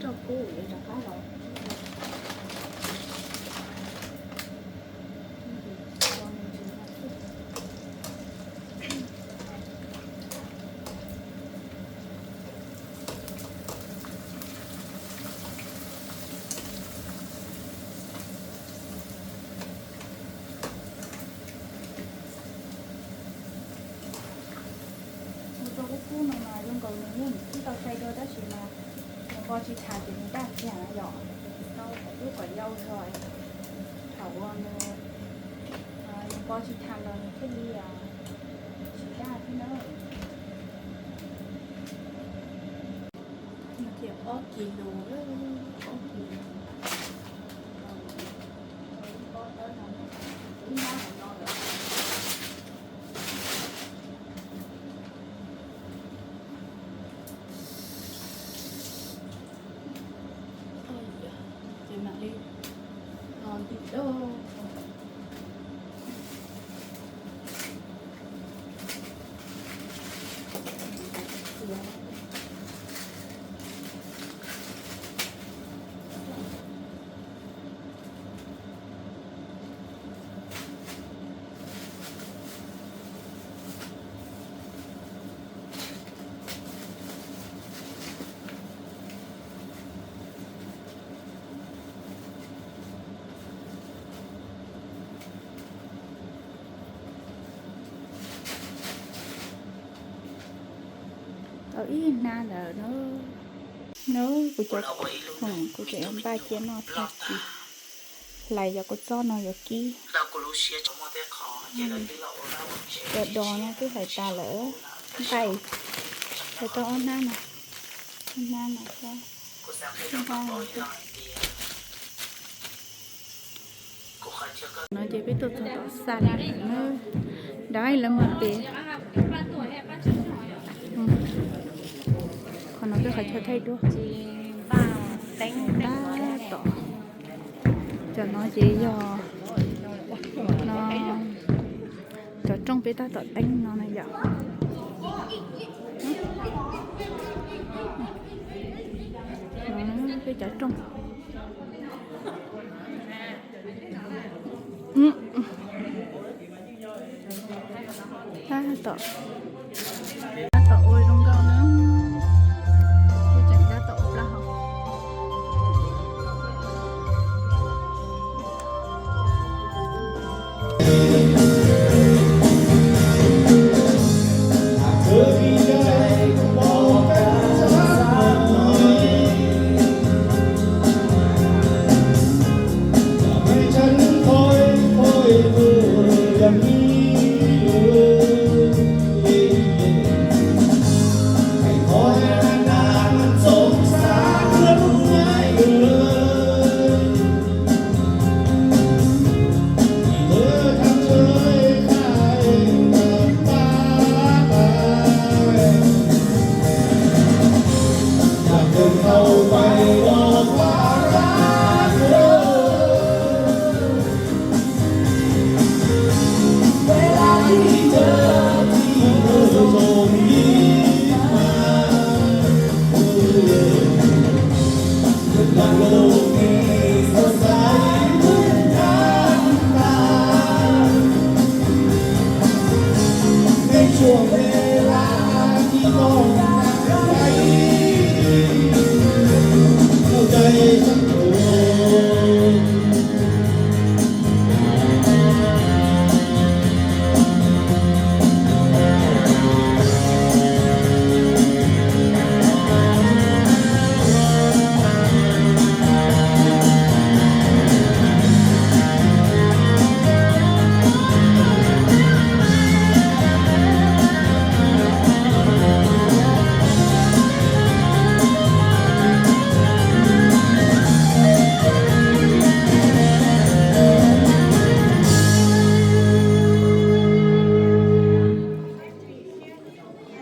Rau kub rov qab los. Ua rau kub kub no mas zoo nkaus nws yeej tsis tau sai dua tab sis mas nws npo tsis tas ces nws daj kiag na yom. Tau kom ub kom yau zog, thaum uas nws nws npo tsis tas los nws thiaj li tsis daj thiab na. Nws tias ob kis lus, ob kis lus. Ib nab hauv no lawm. Ces mam li no ntws dua. Tau ib hnab ntawd na. Nub kuv cov, kuv tseem yuav npaj cia noj tag kis, hlais cov kua txob no yuav kib. Cov dos no twb hlais tas lawm, nqaij hlais tau ob hnab no, ob hnab no thiab, ib hnab no thiab. No ces peb tuaj txog tom xaj lawm na, dab lawv mus pem. Qhov no peb qhov chaw thaij duab. Tab tom, cov no ces yog no, cov rooj peb tab tom teeb no na yom. Peb cov rooj. Tab tom, tab tom ua zoo nkauj na. Peb tseem tab tom ua plaub hau.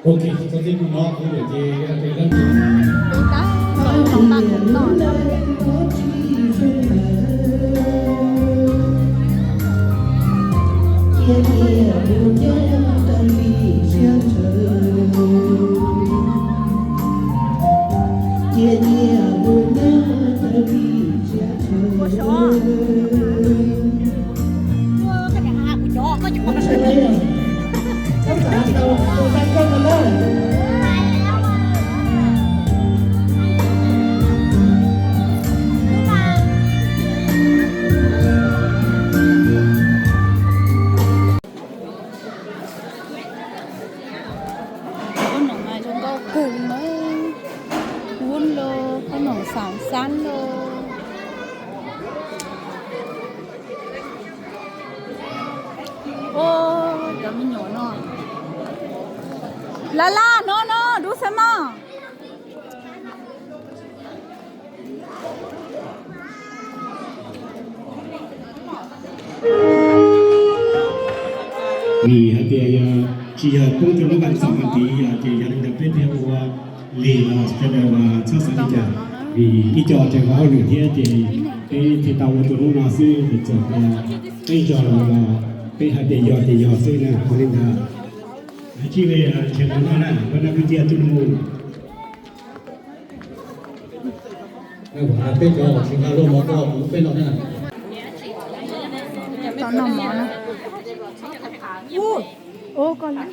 Ok, txog txij no kuv ces peb tab tom noj. Cia nyiaj mus nyob rau li siab ntshaw, cia nyiaj mus Xav xab lauj. Cov me nyuam no. Laj laj no no dub xab maj. Vim hais tias yog tsis yog poob rau lub vas txom vas tiv yog ces yog li ntawd peb thiaj ua lig los sawv daws txhob xav li cas. Vim ib co tseem ua hauj lwm thiab ces peb thiaj tau ua rau hnub no xwb, ces txawm tias peb zog los peb hais tias yog ces yog xwb na, ua li ntawd. Tsis li nrhiav no na, koj na kuj cia tus no mus. Peb cov tsis nqa luaj mov koj kuv peb no na. Tau noj mov na. Ua koj li.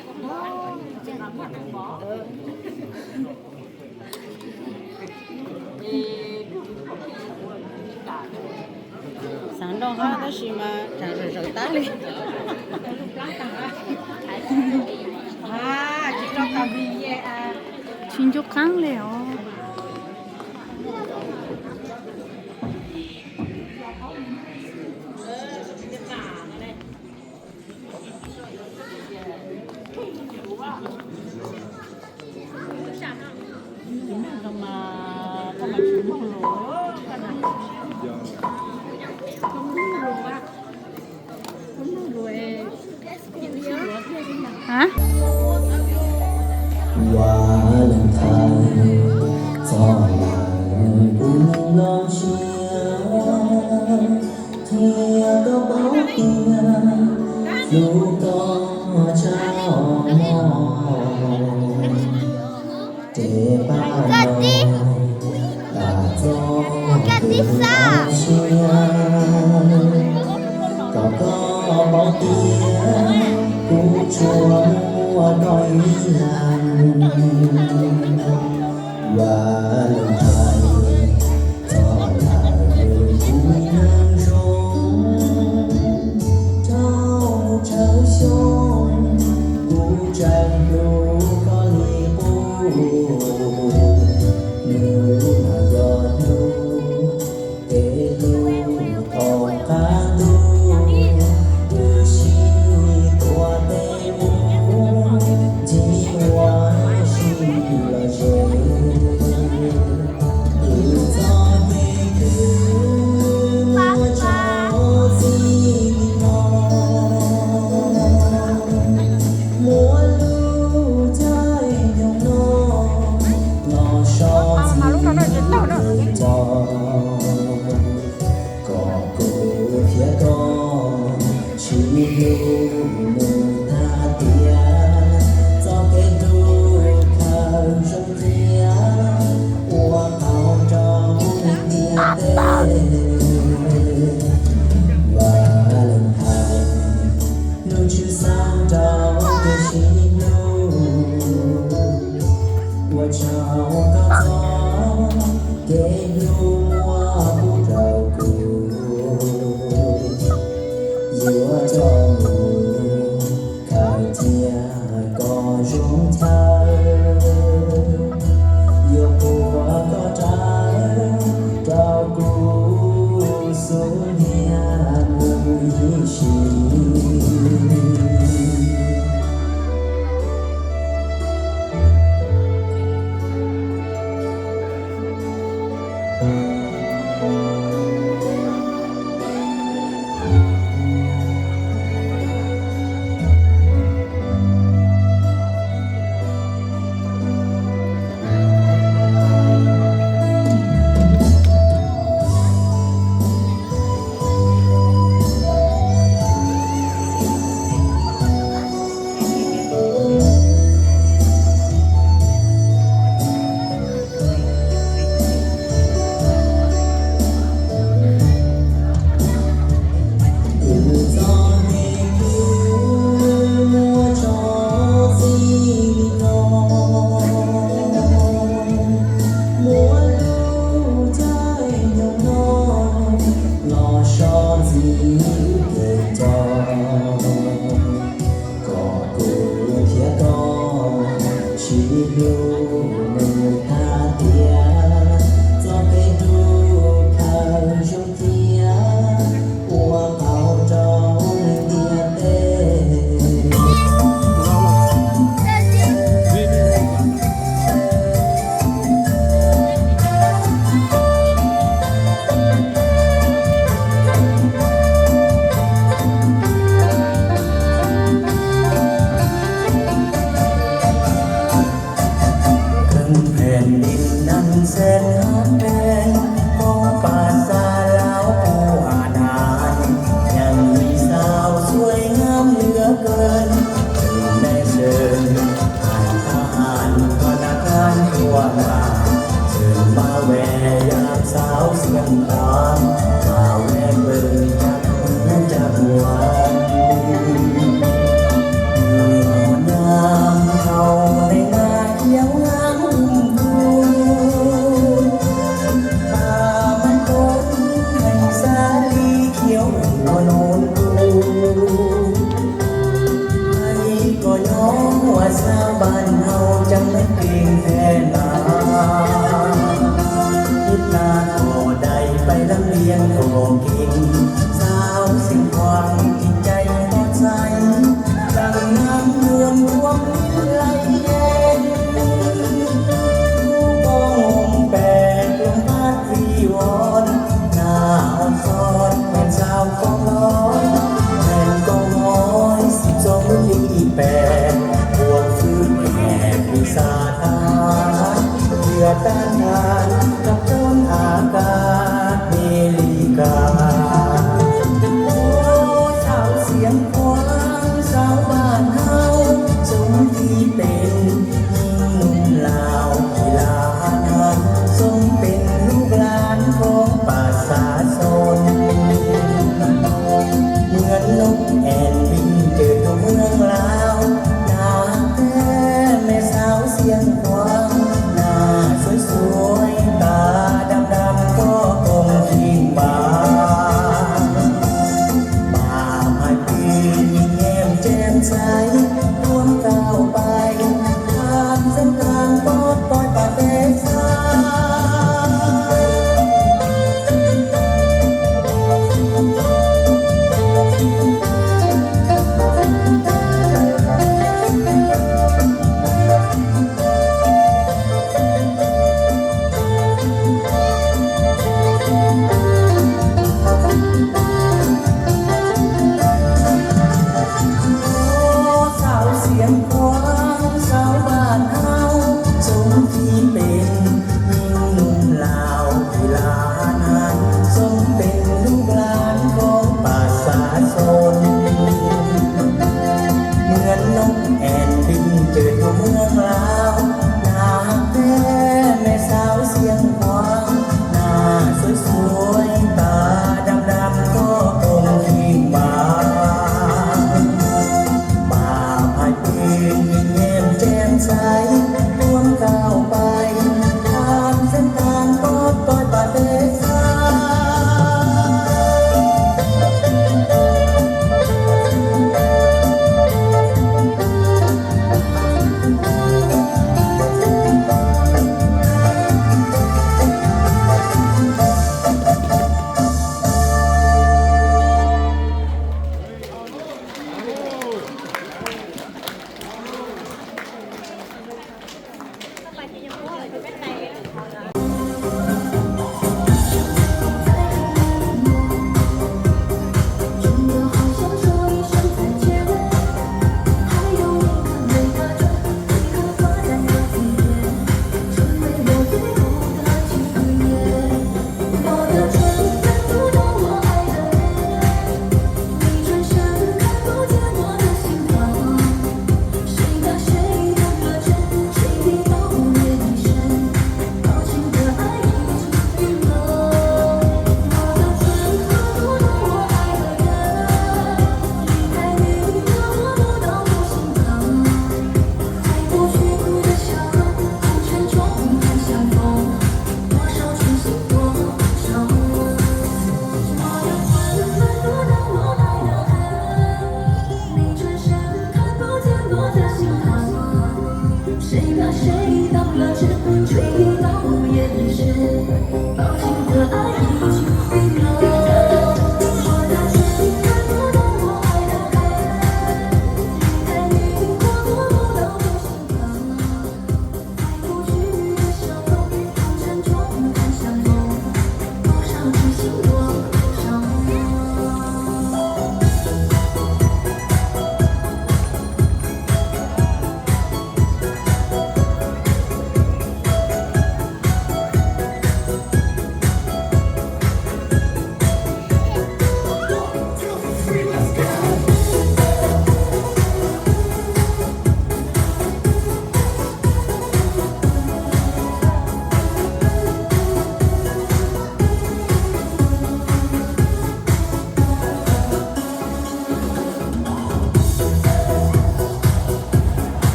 Xav nrog hab tab sis mas tsav zawm zawm tag li. Tsis ncu qeeb li os. Ua leej thaiv txog lawm kuv los ntsia, qhia koj paub tias hlub koj tshaj hmo. Ces pab no tas txoj kev ua siab, kom koj paub tias kuv tsuas muaj koj ib leeg. Ua leej thaiv txog lawm kuv neeg zoo, rau tsawg xyoo kuv tseem hlub koj li qub. Hnub no yog hnub kev hlub thaum qab ntuj, wb sib tuav tes mus ntsib ua si los ze. Wb txoj kev kwv muaj txoj txij no, muaj lub caij nyoog no los so txij tau. Kom kuv thiab koj sib hlub mus tag tiam, txoj kev hlub khaws zoo tiag, ua qauv rau ntiaj teb. Ua leej thaiv lub tshwj xeeb rau kev sib hlub, ua tsaug koj txoj kev hlub muab pub rau kuv, yuav coj mus khaws cia kom zoo chaw, yuav puag koj rawv rau kuv xub hnia mus ib sim. Yam xaav xiam taam, txawm le pw caj mus caj muam. Nws nov nyam dhau neej na khiav ua mus, pab mab koob heev xav li khiav ua lub ntuj. Hais kom nyob ua xab npam hau cov neeg keej thiab na, ib nag kom dai pais leej lias kom keej, xauj xeem khuam keej cai pov txhais, leej nam yuav ua lij lais yees. Lub koob pem lub pab txiv ua na, ua txog tus xauj koob los, nees koob mob xim txoo li pem, ua fwj phem pis xav tas, yog tag nrho rau roob Amelikas.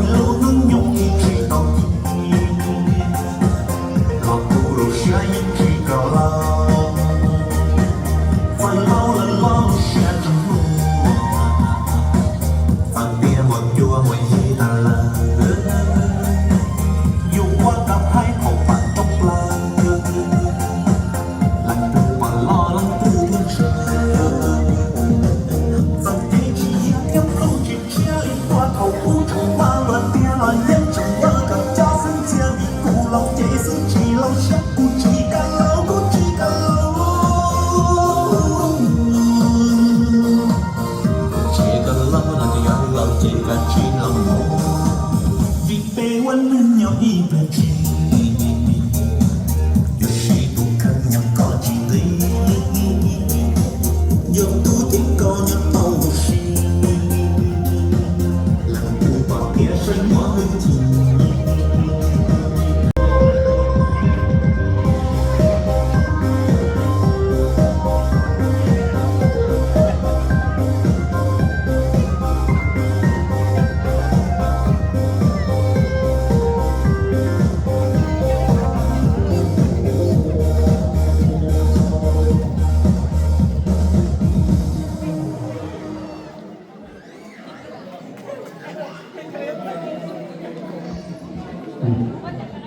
Lub hnub nyoog yeej tsis tau ci, los kuv lub siab yeej tsis kam laus. Txawm laus lawm los lub siab tseem hluas, txawm tias muaj cuab muaj yig tag lawm, yus ua rau haib qhov pam roob plaws. Leej twg pom los leej twg thiaj ntshaw. Txawm kev tsis yog nyob qub tsis tshiab li puag thaum ub, tseem ua luag tiag los yeej tseem ua kom cov xwb ntxiag, vim kuv laus ces xwb tsis laus siab, kuv tsis kam laus, kuv tsis kam laus. Tsis kam laus no ces yog laus ces kav tsij laus mus, vim peb ua neeg nyob ib pliag tsis, yuav siv tus kheej nyob kom tsis nqig, yuav tu ces koj nyob tau ua si, leej twg pom tias saib muaj hwj chim.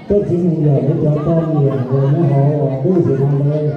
Koj txiv mus yam kuv cov poj niam uas nyob hauv ntuj sim no ntawd.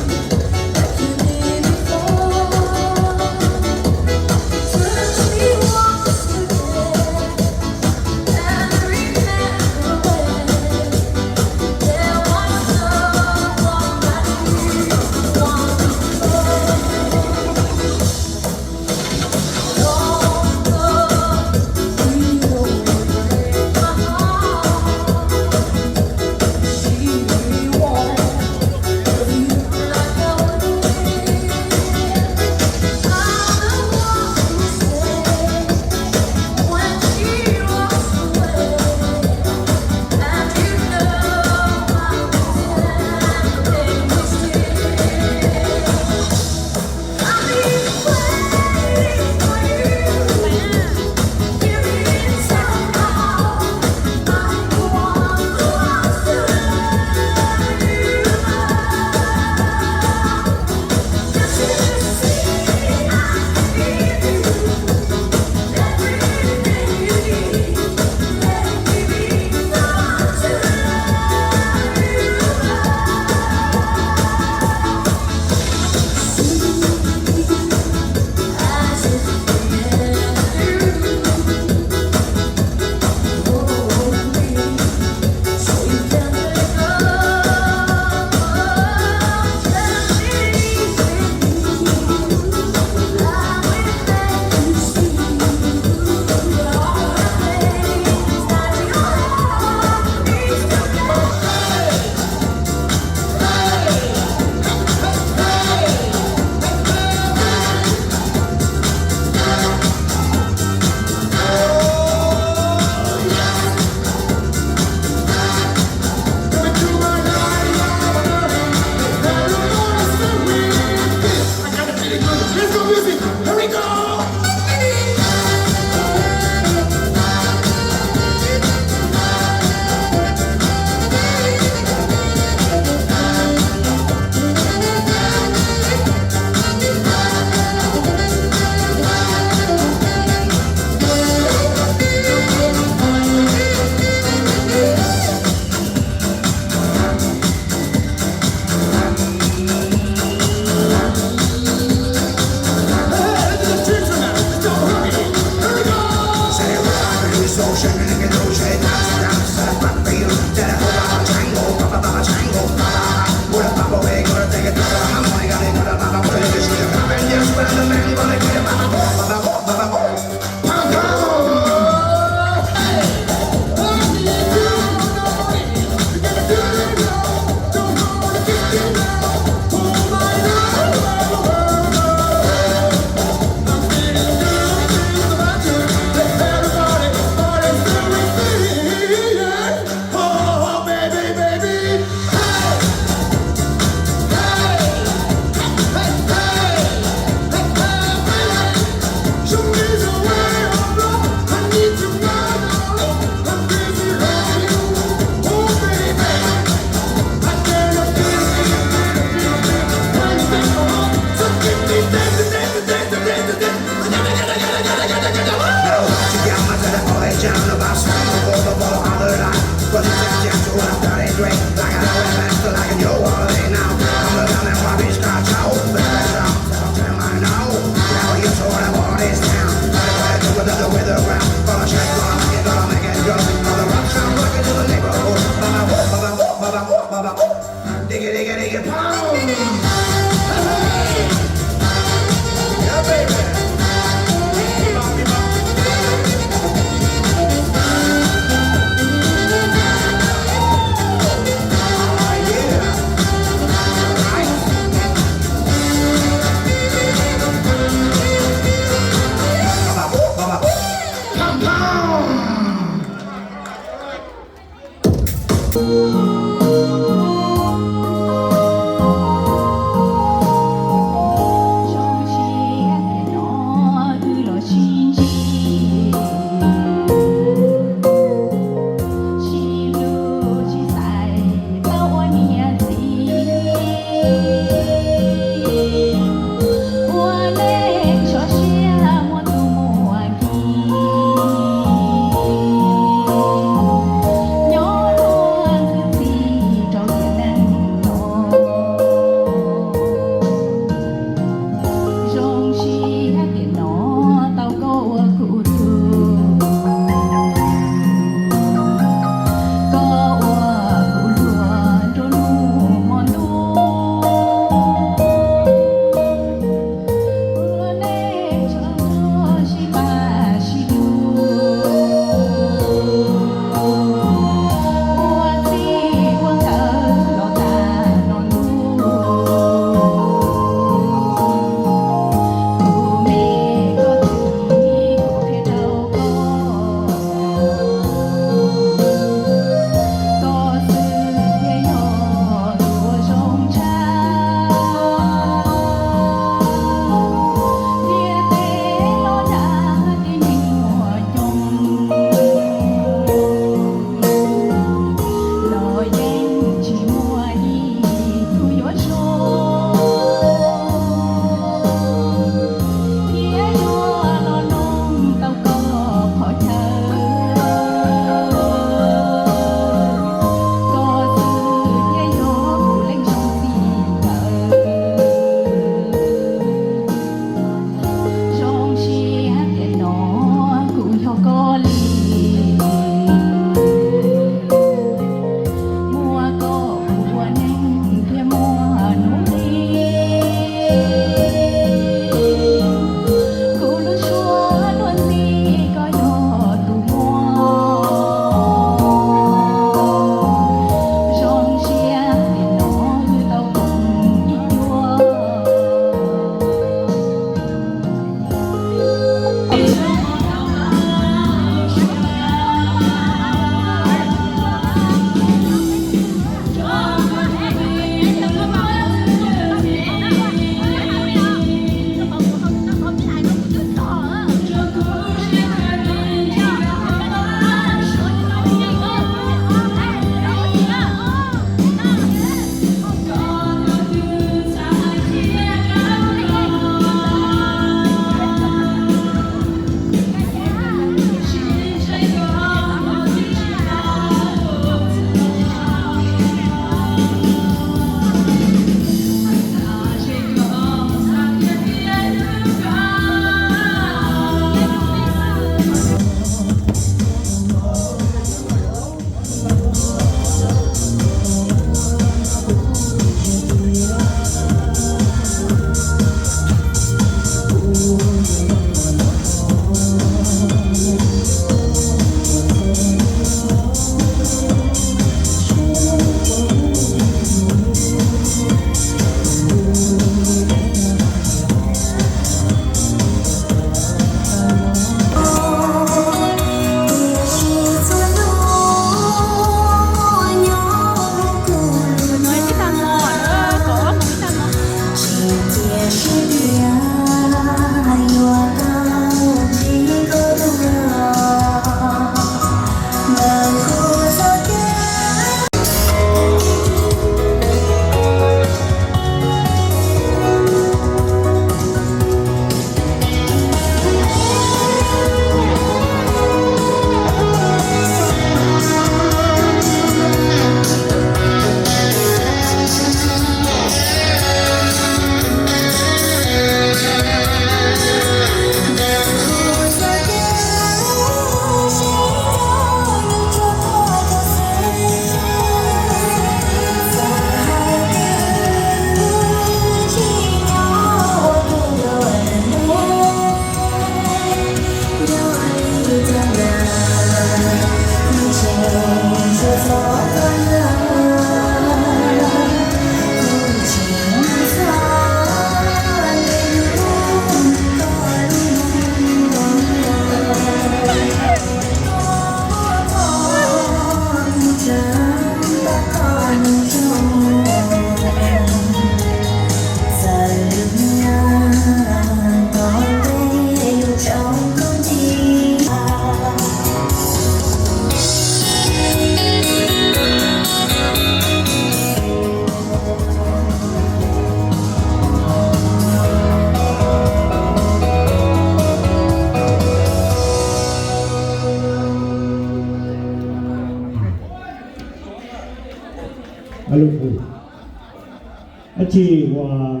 Dab tsi uas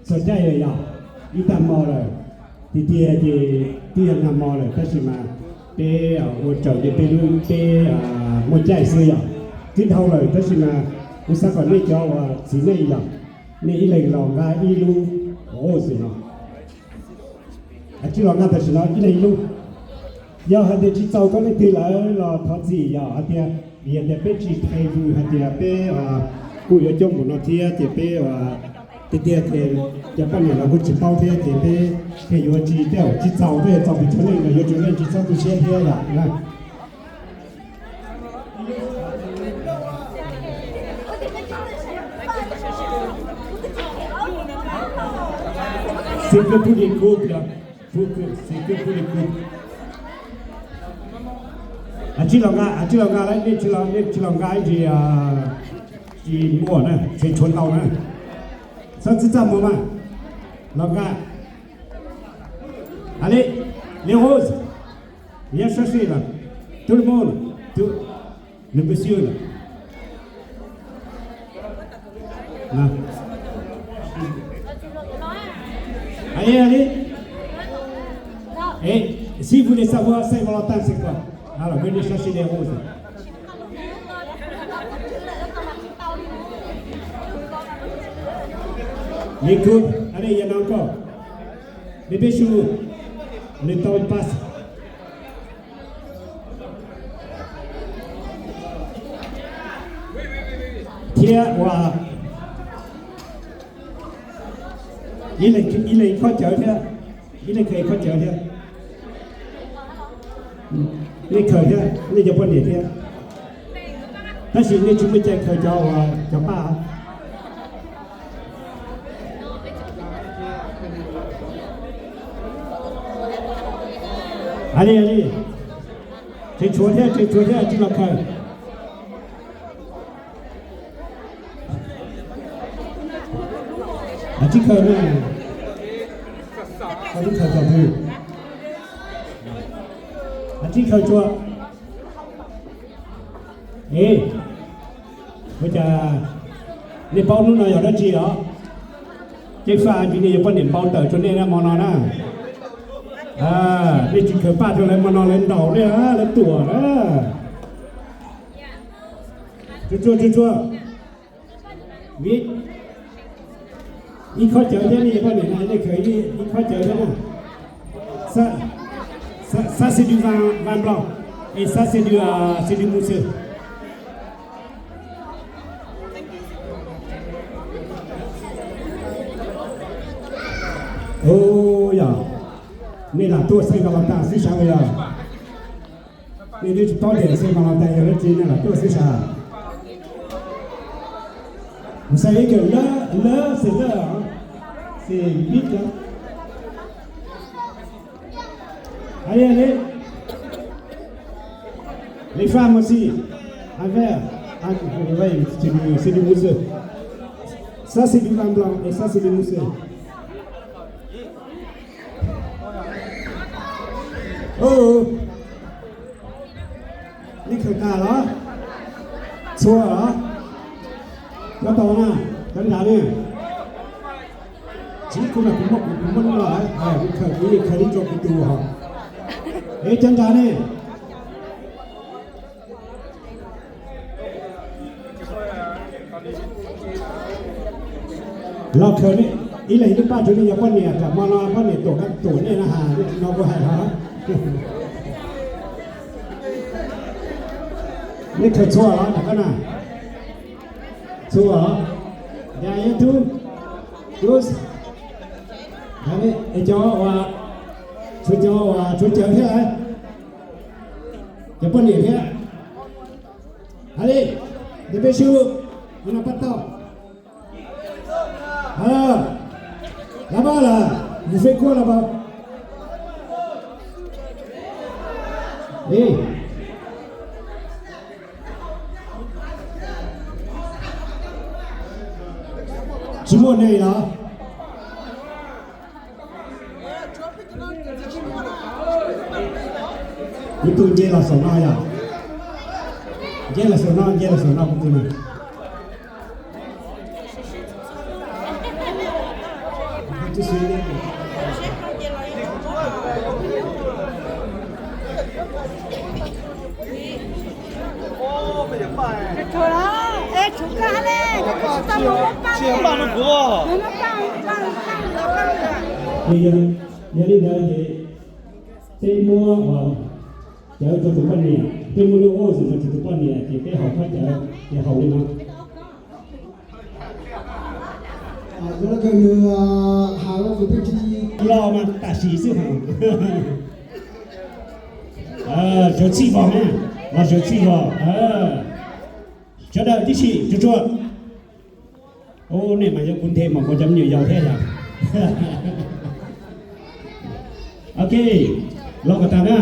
txog caij lawm yog ib tag hmo lawm, tiag tiag ces twb yog nag hmo lawm tab sis mas peb ua raws li peb lub peb muaj caij xwb yog twb dhau lawm tab sis mas kuv xav kom nej cov uas txiv neej yog nej ib leeg los nqa ib lub rose no, tsis los nqa tam sim no ib leeg ib lub. Yog hais tias tsis txaus koj leej twg lawm los thov txim yog hais tias, vim tias peb tsis thaiv vwm hais tias peb kuj yuav coob npaum no thiab ces peb tiag tiag ces cov poj niam los kuj tsis paub thiab ces peb thiaj yuav tsis tej zaum tsis txaus tej txaus tus tshuav leej los yuav tshuav leej tsis txhob tu siab thiab yom. Xib fwb pub li kub, xib fwb pub li kub. Tsis los nqa, tsis los nqa lawm, nej tsis los nqa ib ntsis, tsis muaj na, tseem tshuav ntau na. Txhob txaj muag mas los nqa. Allez, les roses, viens chercher là. Tout le monde, tout le monsieur là. Allez, allez. Et si vous voulez savoir Saint-Valentin c'est quoi, alors venez chercher les roses. L'écoute, allez, il y en a encore. Bébé chou, le temps il passe. Thiab uas ib leeg ib leeg khob cawv thiab, ib leeg khaws khob cawv thiab, nej khaws thiab nej cov poj niam thiab, tab sis nej tsis muaj cai khaws cov uas cov paj. Li li, tseem tshuav thiab, tseem tshuav thiab, tsis los khaws. Tsis khaws na, tsis khaws tsis khaws tsuag. Es, ua cas nej paub hnub no yog dab tsi os? Ceeb faj ntsis nej yuav poj niam npau taws rau nej na hmo no na. Nej tsis khaws paj rau lawv hmo no lawv ntaus nej, lawv tuam na. Tsuag tsuag, tsuag tsuag. Ib khob cawv thiab, nej yuav poj niam na, nej khaws ib khob cawv thiab na. Ça, ça, ça c'est du vin, vin blanc. Et ça c'est du, euh, c'est du mousseux. Ua yog nej lam tuaj Saint Valentin xwb sav yog? Nej twb tsis paub tias Saint Valentin yog dab tsi, nej lam tuaj xwb sav? Mus xav ib kawm lawv, lawv xes lawj, xes vib. Allez, allez. Les femmes aussi. Un verre. Ah, ouais, c'est du, c'est du mousseux. Ça, c'est du vin blanc et ça, c'est du mousseux. Ơ, nej khaws tas los? Txhua los? Cov tau na, cov nrad ne? Tsis, kuv mas kuv muaj, kuv muaj lub no lawm, kuv khaws, kuv yeej khaws ib co kuv tus hos. Es cov nrad ne? Los khaws ib leeg ib lub paj rau nej cov poj niam, tam hmo no poj niam tuam, tuam nej na has, no kuv hais hos. Nej khaws txhua los nram qab na? Txhua los? Yog ib tug, tug, es cov uas, tshuav cov uas tshuav cawv thiab, cov poj niam thiab. Hais li, nws peb sub, ua no pab tau. Lab pab lawm, nws fej kuaj lawm pab. Tsis muaj neeg los? Kuv tus nce los saum no yom. Nce los saum no, nce los saum no kuv tus no. Yog li ntawd ces peb muab cawv rau tus poj niam, peb muab lub ub rau tus poj niam ces peb haus khob cawv ces haus li no. Los mas tam sim xwb hos. Zaws txhij vog na, los zaws txhij vog. Sawv daws tib si tsuag tsuag. Ub, nej mas yuav kuv nthe mas kuv cov me nyuam yaus thiab yog. Ok, los kom tag na.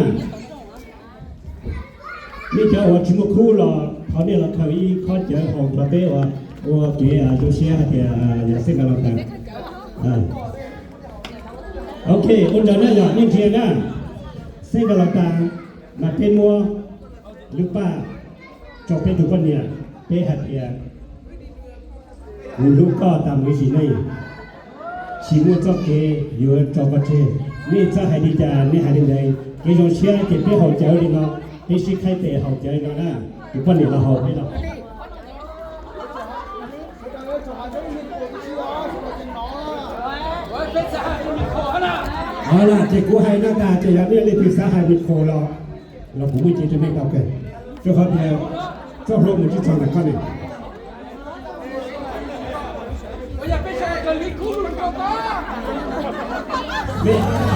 Nej cov uas tsis muaj khub los thov nej los khaws ib khob cawv haus nrog peb ua, ua kev zoo siab hais tias yog Xeeb Kas Los Tas. Ok, ua ntawd na yog nej ntsia na, Xeeb Kas Los Tas mas peb muab lub paj rau peb tus poj niam, peb hais tias kuv hlub koj tas mus ib sim neej, tsis muaj txoj kev yuav tso koj tseg. Nej txawj hais li cas nej hais li ntawd, kev zoo siab ces peb haus cawv li no, peb sib qhaib tes haus cawv li no na, tus poj niam los haus peb los. Ces kuv hais no tas ces yog nej leej twg xav hais me qhus los, los kuv muaj cev rau nej tau kawg, rau qhov tias txoj hlua mus tsis txog ntawm koj ne.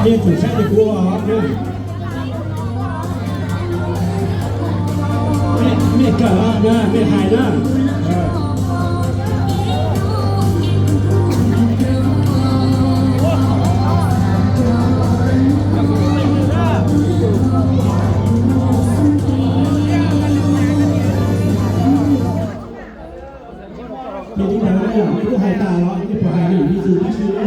Nej tsum saib li kuv os. Nej kawm na, nej hais na. Ces li ntawd nej twb hais tas los nej puas hais li ib tug tib si na?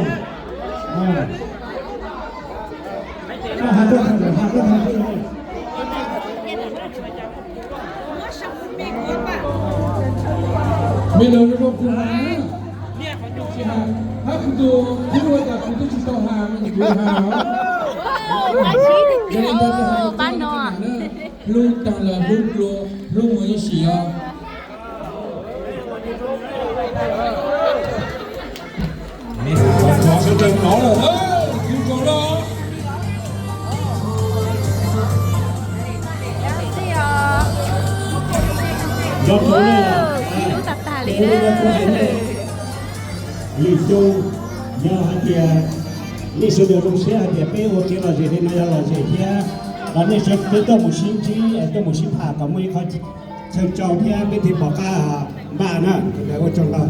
Me ntawd zoo kuv hais, tsis hais, hab kuv tus tib ua tas kuv twb tsis tau hais, kuv hais os. Yog li ntawd, hlub tag los hlub dlua, hlub mus ib sim os. Zoo rau nej, lwm xyoo yog hais tias nej sawv daws zoo siab hais tias peb ua kev lom zem li no yog lom zem thiab, los nej sawv daws tuaj mus sib ntsib, tuaj mus sib tham kom muaj ib qho chaw tsau thiab peb thiaj pom qab npaj na. Ua tsaug ntau.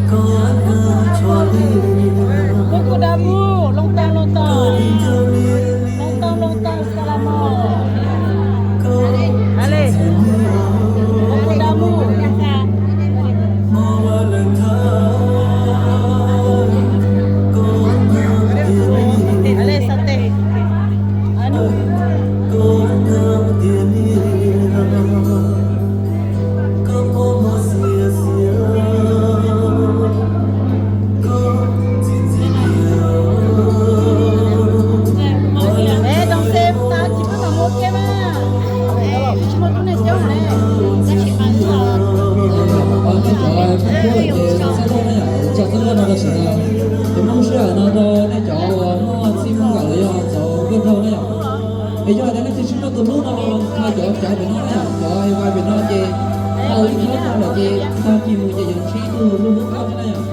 Cov txhib nkauj no rau sawv daws, tus Hmoob sij hawm no rau nej cov uas muaj txij muaj nkawm los yog txawv nkauj nraug na yom. Es yog hais tias leej twg tsis muaj tus hlub no los kho cov cawv pem no na yom, cov vai pem no ces kho ib khob rau lawm ces tag kis mus ces yuav ntsib tus hlub hlub koj thiab na yom.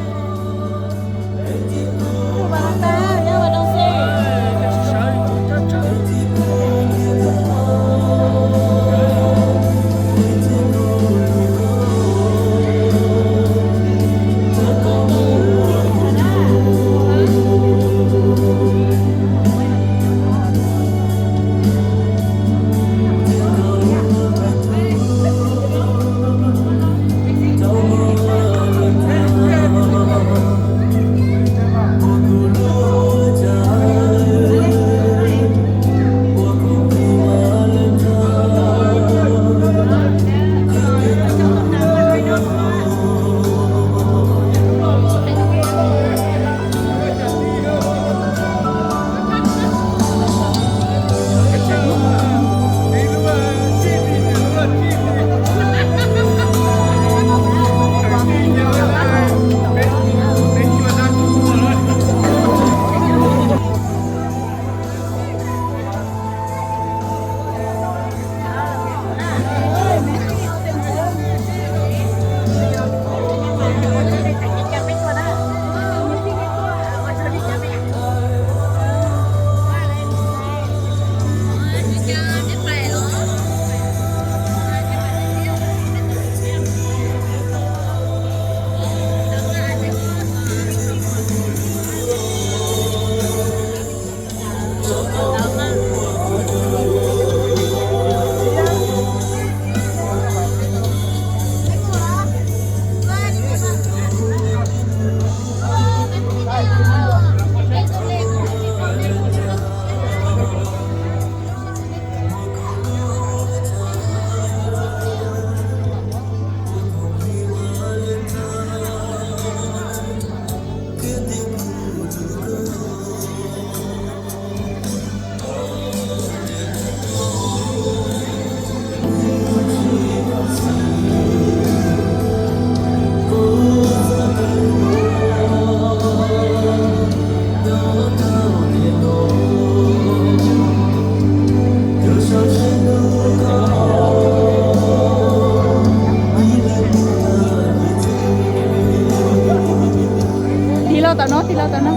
Lauj tau no,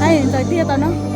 hais ntxawm tiag tau no.